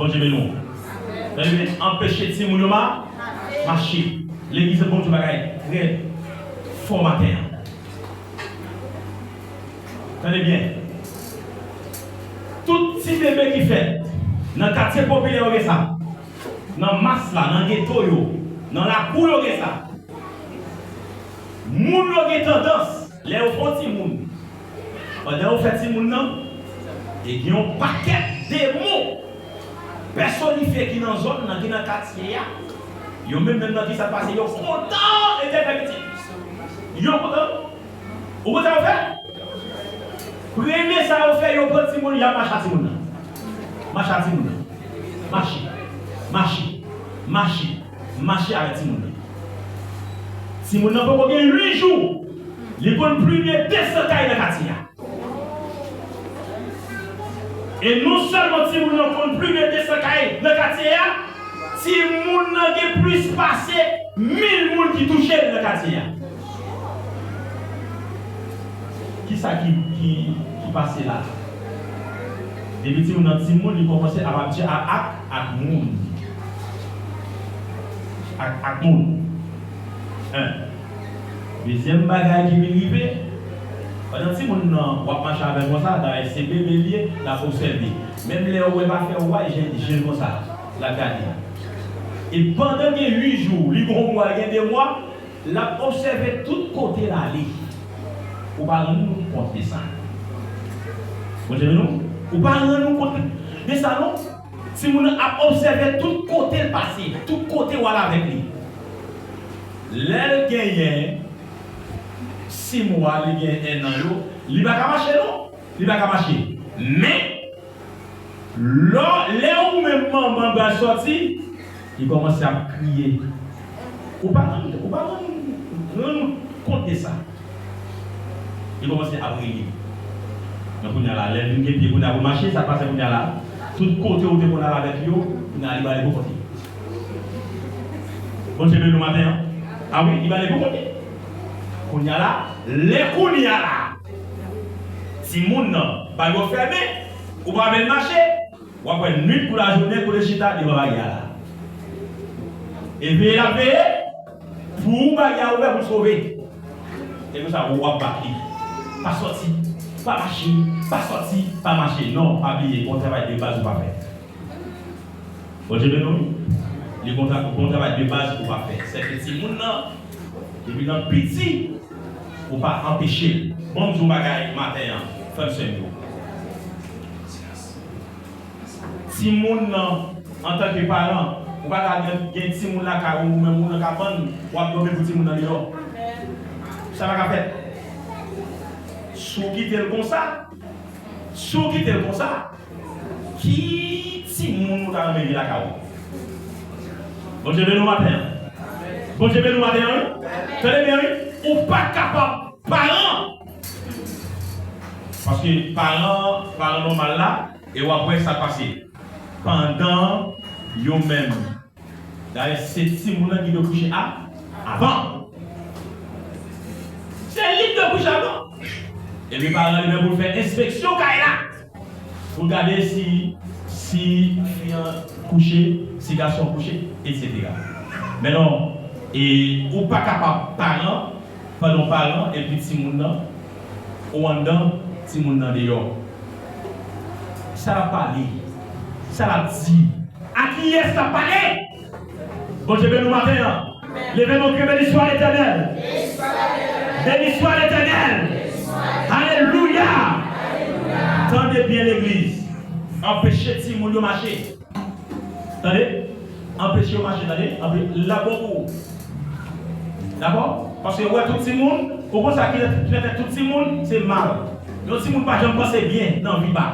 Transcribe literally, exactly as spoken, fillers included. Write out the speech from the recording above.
Bondye beni w. Tande byen, anpeche timoun yo ma-, mache. Legliz Bondye bagay trè fò maten an. Tande byen. Tout ti bebe ki fèt nan katye popilè yo gen sa. Nan mas la, nan geto yo, nan lakou yo gen sa. Moun yo gen tandans, lè yo fè yon timoun, pandan yo fè timoun nan, e gen yon pakèt demon pèsonifye ki nan zòn nan, ki nan katye a. Yo menm, menm nan ki sa k pase, yo kontan lè yo fè pitit. Yo kontan. Ou konn sa yo fè? Premye sa yo fè, yo pran timoun, y ap mache a timoun nan. Mache a timoun nan. Mache. Mache. Mache. Mache avèk timoun nan. Timoun nan poko gen uit jou, li konn plimye de san kay nan katye a. E non sèlman timoun nan konn plimye de san kay nan katye a, timoun nan gen plis pase mil moun ki touche l nan katye a. Kisa ki, ki, ki pase la? Depi timoun nan timoun, li kòmanse ap abitye a ak, ak moun. Ak, ak moun. En. Dezyèm bagay ki vin rive, pandan timoun nan, w ap mache avè l konsa, dayè se bebe l ye, l ap obsève. Menm lè ou wè l pa fè ou, je, je l konsa, l ap gade. E pandan gen uit jou, li gen yon mwa, li gen de mwa, l ap obsève tout kote l ale. Ou pa rann ou kont de sa. Bondye beni w. Ou pa rann ou kont de sa, non. Timoun nan ap obsève tout kote l pase, tout kote w al avèk li. Lè l genyen sis mwa, li gen ennan yo, li pa ka mache, non. Li pa ka mache. Men, lò, lè ou menm manman l pral sòti, li kòmanse ap kriye. Ou pa rann, ou pa rann, rann ou kont de sa. Li kòmanse ap rele. Men kounye a la, lè l vin gen pye kounye a pou mache, sa k pase kounye a la? Tout kote ou te konn al avèk yo, kounye a li ba li pou kont li. Bondye beni w maten an. A wi, li ba li pou kont li. Kounye a la, lè kounye a la, timoun nan, ba yo fèmen, ou pa vle l mache, w ap wè nwit kou lajounen kou l chita devan baryè a la. E veye l ap veye pou baryè a ouvè pou l sove. E konsa w ap bat li. Pa sòti, pa mache, pa sòti, pa mache. Non, pa bliye, gon travay de baz ou pa fè. Bondye beni w. Li gon tra-, gon travay de baz ou pa fè. Sèke timoun nan, depi nan piti, ou pa anpeche l. Bon, m di w bagay maten an, frè m, sè m yo. Timoun nan, antanke paran, ou pa ka gen, gen timoun lakay ou, ou menm ou nan kabann, w ap dòmi pou timoun nan deyò. Sa pa ka fèt. Si w kite l konsa, si w kite l konsa, ki timoun ou ta renmen gen lakay ou? Bondye beni w maten an. Bondye beni w maten an, wi. Tande byen, wi. Ou pa kapab paran. Paske paran, paran nòmal la, e w ap wè sa k pase. Pandan yo menm. Dayè, se timoun nan ki dwe kouche a, avan. Se li ki dwe kouche avan. Epi paran li menm pou l fè enspeksyon kay la. Pou l gade si, si fi an kouche, si gason an kouche, etsetera. Men non, e ou pa kapab paran pandan w paran epi timoun nan, ou anndan, timoun nan deyò. Sa l ap pale, sa l ap di, a kiyès l ap pale? Bondye beni w maten an. Leve men w, kriye, béni soit l'Éternel. Béni soit l'Éternel. Alelouya. Tande byen, legliz. Anpeche timoun yo mache. Tande? Anpeche yo mache, tande? Anpe-, l ap bon pou ou. Dakò? Paske ou wè tout timoun, ou konn sa ki nan, ki nan tèt tout timoun, se mal. Yon timoun pa janm panse byen nan vi pa.